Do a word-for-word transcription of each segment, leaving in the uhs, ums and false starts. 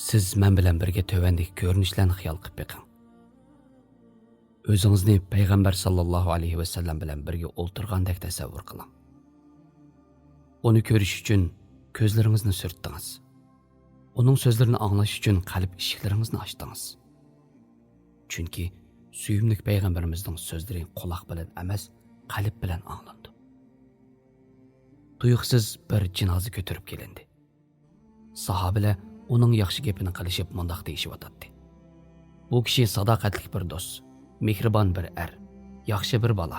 سىز مەن بىلەن بىرگە تۆۋەندىكى كۆرۈنۈشلەرنى خىيال قىلىپ بېقىڭ. ئۆزىڭىزنى پەيغەمبەر ساللاللاھۇ ئەلەيھى ۋەسەللەم بىلەن بىرگە ئولتۇرغاندەك تەسەۋۋۇر قىلىڭ. ئۇنى كۆرۈش ئۈچۈن كۆزلىرىڭىزنى سۈرتتىڭىز. ئۇنىڭ سۆزلىرىنى ئاڭلاش ئۈچۈن قەلب ئىشىكلىرىڭىزنى ئاچتىڭىز. چۈنكى سۆيۈملۈك پەيغەمبىرىمىزنىڭ سۆزلىرى قۇلاق بىلەن ئەمەس، قەلب بىلەن ئاڭلىنىدۇ. تۇيۇقسىز بىر جىنازا كۆتۈرۈپ كېلىندى. ساھابىلەر ئۇنىڭ ياخشى گېپىنى قىلىشىپ مۇنداق دېيىشىۋاتاتتى: «بۇ كىشى ساداقەتلىك بىر دوست، مېھرىبان بىر ئەر، ياخشى بىر بالا،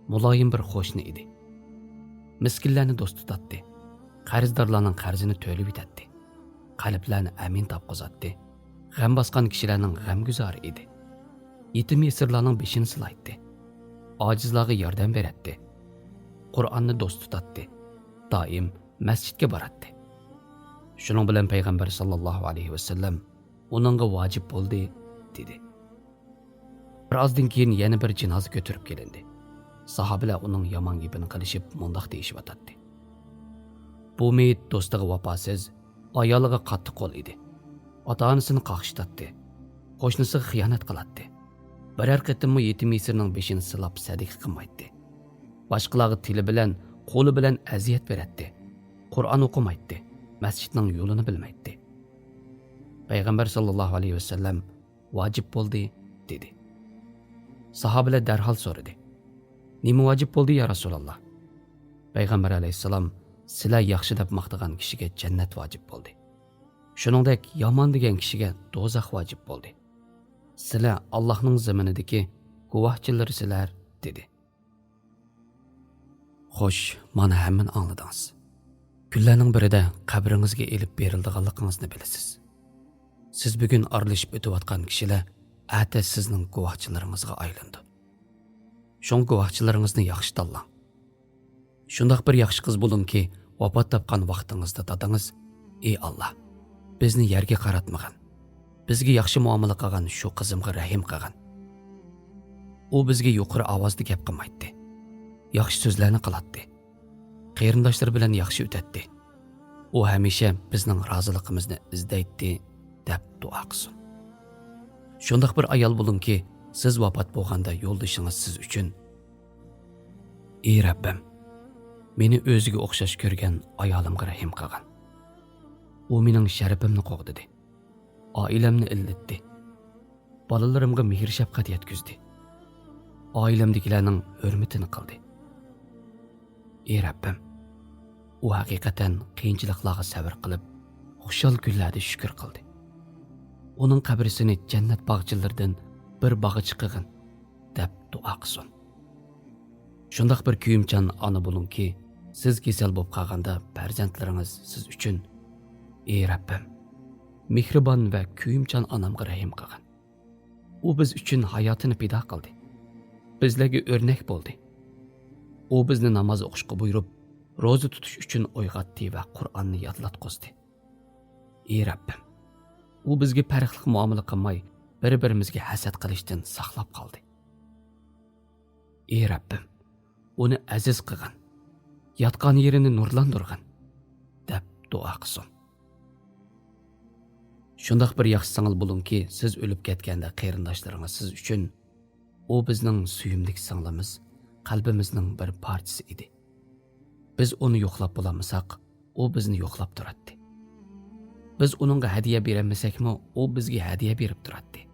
مۇلايىم بىر قوشنا ئىدى. مىسكىنلەرنى دوست تۇتاتتى، قەرزدارلارنىڭ قەرزىنى تۆلىۋېتەتتى، قەلبلەرنى ئەمىن تاپقۇزاتتى، غەم باسقان كىشىلەرنىڭ غەمگۈزارى ئىدى. يېتىم يېسىرلارنىڭ بېشىنى سىلايتتى، ئاجىزلارغا ياردەم بېرەتتى، قۇرئاننى دوست تۇتاتتى، دائىم مەسچىتكە باراتتى. شۇنىڭ بىلەن پەيغەمبەر ساللاللاھۇ ئەلەيھى ۋەسەللەم ئۇنىڭغا ۋاجىپ بولدى» دېدى. بىر ئازدىن كېيىن يەنە بىر جىنازا كۆتۈرۈپ كېلىندى. ساھابىلەر ئۇنىڭ يامان گېپىنى قىلىشىپ مۇنداق دېيىشىۋاتاتتى: «بۇ مېيىت دوستىغا ۋاپاسىز، ئايالىغا قاتتىق قول ئىدى. ئاتا-ئانىسىنى قاقشىتاتتى، قوشنىسىغا خىيانەت قىلاتتى. بىرەر قېتىممۇ يېتىم يېسىرنىڭ بېشىنى سىلاپ سەدىقە قىلمايتتى. باشقىلارغا تىلى بىلەن، قولى بىلەن ئەزىيەت بېرەتتى. قۇرئان ئوقۇمايتتى، مەسچىتنىڭ يولىنى بىلمەيتتى.» پەيغەمبەر ساللاللاھۇ ئەلەيھى ۋەسەللەم «ۋاجىپ بولدى» دېدى. ساھابىلەر دەرھال سورىدى: «نېمە ۋاجىپ بولدى، يا رەسۇلاللا؟» پەيغەمبەر ئەلەيھىسسالام: «سىلەر ياخشى دەپ ماختىغان كىشىگە جەننەت ۋاجىپ بولدى. شۇنىڭدەك يامان دېگەن كىشىگە دوزاخ ۋاجىپ بولدى. سىلەر ئاللاھنىڭ زېمىنىدىكى گۇۋاھچىلىرىسىلەر» دېدى. خوش، مانا ھەممىنى ئاڭلىدىڭىز. كۈنلەرنىڭ بىرىدە قەبرىڭىزگە ئېلىپ بېرىلىدىغانلىقىڭىزنى بىلىسىز. سىز بۈگۈن ئارىلىشىپ ئۆتۈۋاتقان كىشىلەر ئەتە سىزنىڭ گۇۋاھچىلىرىڭىزغا ئايلىنىدۇ. شۇڭا گۇۋاھچىلىرىڭىزنى ياخشى تاللاڭ. شۇنداق بىر ياخشى قىز بولۇڭكى، ۋاپات تاپقان ۋاقتىڭىزدا دادىڭىز: «ئى ئاللا، بىزنى يەرگە قاراتمىغىن، بىزگە ياخشى مۇئامىلە قىلغان شۇ قىزىمغا رەھىم قىلغىن. ئۇ بىزگە يۇقىرى ئاۋازدا گەپ قىلمايتتى، ياخشى سۆزلەرنى قىلاتتى، قېرىنداشلىرى بىلەن ياخشى ئۆتەتتى. ئۇ ھەمىشە بىزنىڭ رازىلىقىمىزنى ئىزدەيتتى» دەپ دۇئا قىلسۇن. شۇنداق بىر ئايال بولۇڭكى، سىز ۋاپات بولغاندا يولدىشىڭىز سىز ئۈچۈن: «ئى رەببىم، مېنى ئۆزىگە ئوخشاش كۆرگەن ئايالىمغا رەھىم قىلغىن. ئۇ مېنىڭ شەرىپىمنى قوغدىدى، ئائىلەمنى ئىللىتتى، بالىلىرىمغا مېھىر-شەپقەت يەتكۈزدى. ئائىلەمدىكىلەرنىڭ ھۆرمىتىنى قىلدى. ئى رەببىم، ئۇ ھەقىقەتەن قىيىنچىلىقلارغا سەۋر قىلىپ، خۇشال كۈنلەردە شۈكۈر قىلدى. ئۇنىڭ قەبرىسىنى جەننەت باغچىلىرىدىن بىر باغچە قىلغىن» دەپ دۇئا قىلسۇن. شۇنداق بىر كۆيۈمچان ئانا بولۇڭكى، سىز كېسەل بولۇپ قالغاندا پەرزەنتلىرىڭىز سىز ئۈچۈن: «ئى رەببىم، مېھرىبان ۋە كۆيۈمچان ئانامغا رەھىم قىلغىن. ئۇ بىز ئۈچۈن ھاياتىنى پىدا قىلدى. بىزلەرگە ئۆرنەك بولدى. ئۇ بىزنى ناماز ئوقۇشقا بۇيرۇپ، روزا تۇتۇش ئۈچۈن ئويغاتتى ۋە قۇرئاننى يادلاتقۇزدى. ئى رەببىم، ئۇ بىزگە پەرقلىق مۇئامىلە قىلماي، بىر-بىرىمىزگە ھەسەت قىلىشتىن ساقلاپ قالدى. ئى رەببىم، ئۇنى ئەزىز قىلغىن، ياتقان يېرىنى نۇرلاندۇرغىن» دەپ دۇئا قىلسۇن. شۇنداق بىر ياخشى سىڭىل بولۇڭكى، سىز ئۆلۈپ كەتكەندە قېرىنداشلىرىڭىز سىز ئۈچۈن: «ئۇ بىزنىڭ سۆيۈملۈك سىڭلىمىز، قەلبىمىزنىڭ بىر پارچىسى ئىدى. بىز ئۇنى يوقلاپ بولالمىساق، ئۇ بىزنى يوقلاپ تۇراتتى. بىز ئۇنىڭغا ھەدىيە بېرەلمىسەكمۇ، ئۇ بىزگە ھەدىيە بېرىپ تۇراتتى.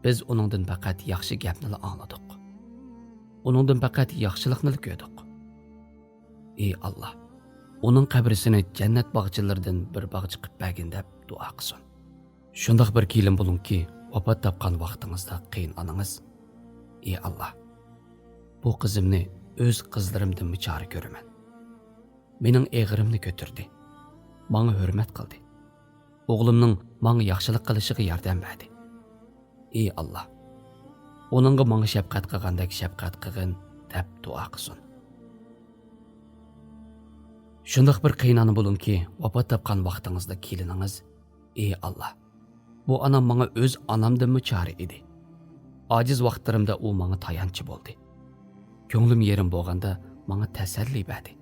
بىز ئۇنىڭدىن پەقەت ياخشى گەپنىلا ئاڭلىدۇق. ئۇنىڭدىن پەقەت ياخشىلىقنىلا كۆردۇق. ئى ئاللا، ئۇنىڭ قەبرىسىنى جەننەت باغچىلىرىدىن بىر باغچە قىلىپ بەرگىن» دەپ دۇئا قىلسۇن. شۇنداق بىر كېلىن بولۇڭكى، ۋاپات تاپقان ۋاقتىڭىزدا قېيىنئانىڭىز: «ئى ئاللا، بۇ قىزىمنى ئۆز قىزلىرىمدىنمۇ چارە كۆرىمەن. مېنىڭ ئېغىرىمنى كۆتۈردى، ماڭا ھۆرمەت قىلدى، ئوغلۇمنىڭ ماڭا ياخشىلىق قىلىشىغا ياردەم بەردى. ئى ئاللا، ئۇنىڭغا ماڭا شەپقەت قىلغاندەك شەپقەت قىلغىن» دەپ دۇئا قىلسۇن. شۇنداق بىر قېيىنئانا بولۇڭكى، ۋاپات تاپقان ۋاقتىڭىزدا كېلىنىڭىز: «ئى ئاللا، بۇ ئانام ماڭا ئۆز ئانامدىنمۇ چارە ئىدى. ئاجىز ۋاقىتلىرىمدا ئۇ ماڭا تايانچ بولدى. كۆڭلۈم يېرىم بولغاندا ماڭا تەسەللى بەردى.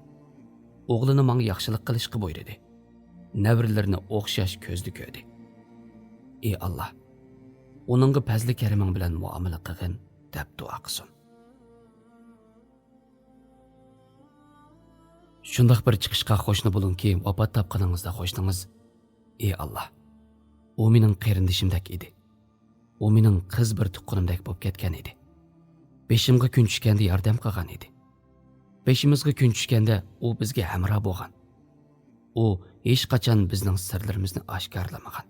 ئوغلىنى ماڭا ياخشىلىق قىلىشقا بۇيرۇدى. نەۋرىلىرىنى ئوخشاش كۆزدە كۆردى. ئى ئاللا، ئۇنىڭغا پەزلى كەرىمىڭ بىلەن مۇئامىلە قىلغىن، دەپ دۇئا قىلسۇن. شۇنداق بىر چىقىشقا قوشنا بولۇڭكى، ۋاپات تاپقىنىڭىزدا قوشنىڭىز، ئى ئاللا، ئۇ مېنىڭ قېرىندىشىمدەك ئىدى. ئۇ مېنىڭ قىز بىر تۇغقىنىمدەك بولۇپ كەتكەن ئىدى. بېشىمغا كۈن چۈشكەندە ياردەم قىلغان ئىدى. بېشىمىزغا كۈن چۈشكەندە ئۇ بىزگە ھەمراھ بولغان. ئۇ ھېچقاچان بىزنىڭ سىرلىرىمىزنى ئاشكارىلىمىغان.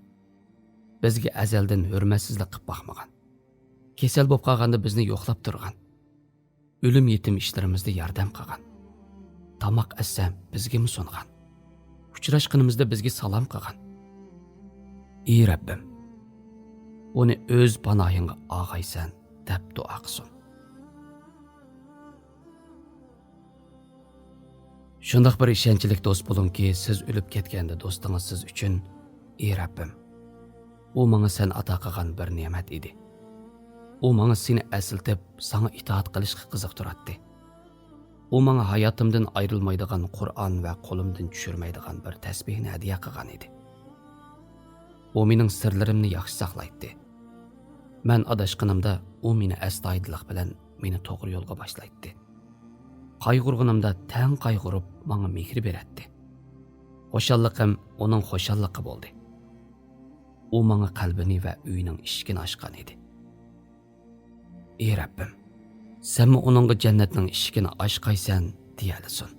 بىزگە ئەزەلدىن ھۆرمەتسىزلىك قىلىپ باقمىغان. كېسەل بولۇپ قالغاندا بىزنى يوقلاپ تۇرغان. ئۆلۈم يېتىم ئىشلىرىمىزدا ياردەم قىلغان. تاماق ئەتسە بىزگىمۇ سۇنغان. ئۇچراشقىنىمىزدا بىزگە سالام قىلغان. ئى رەببىم، ئۇنى ئۆز پاناھىڭغا ئالغايسەن، دەپ دۇئا قىلسۇن. شۇنداق بىر ئىشەنچلىك دوست بولۇڭكى، سىز ئۆلۈپ كەتكەندە دوستىڭىز سىز ئۈچۈن، ئى رەببىم، ئۇ ماڭا سەن ئاتا قىلغان بىر نېمەت ئىدى. ئۇ ماڭا سېنى ئەسلىتىپ، ساڭا ئىتائەت قىلىشقا قىزىقتۇراتتى. ئۇ ماڭا ھاياتىمدىن ئايرىلمايدىغان قۇرئان ۋە قولۇمدىن چۈشۈرمەيدىغان بىر تەسبىھنى ھەدىيە قىلغان ئىدى. ئۇ مېنىڭ سىرلىرىمنى ياخشى ساقلايتتى. مەن ئاداشقىنىمدا ئۇ مېنى ئەستايىدىللىق بىلەن مېنى توغرا يولغا باشلايتتى. قايغۇرغىنىمدا تەڭ قايغۇرۇپ، ماڭا مېھرى بېرەتتى. خۇشاللىقىم ئۇنىڭ خۇشاللىقى بولدى. ئۇ ماڭا قەلبىنى ۋە ئۆيىنىڭ ئىشىكىنى ئاچقان ئىدى. ئى رەببىم، سەنمۇ ئۇنىڭغا جەننەتنىڭ ئىشىكىنى ئاچقايسەن، دېيەلىسۇن.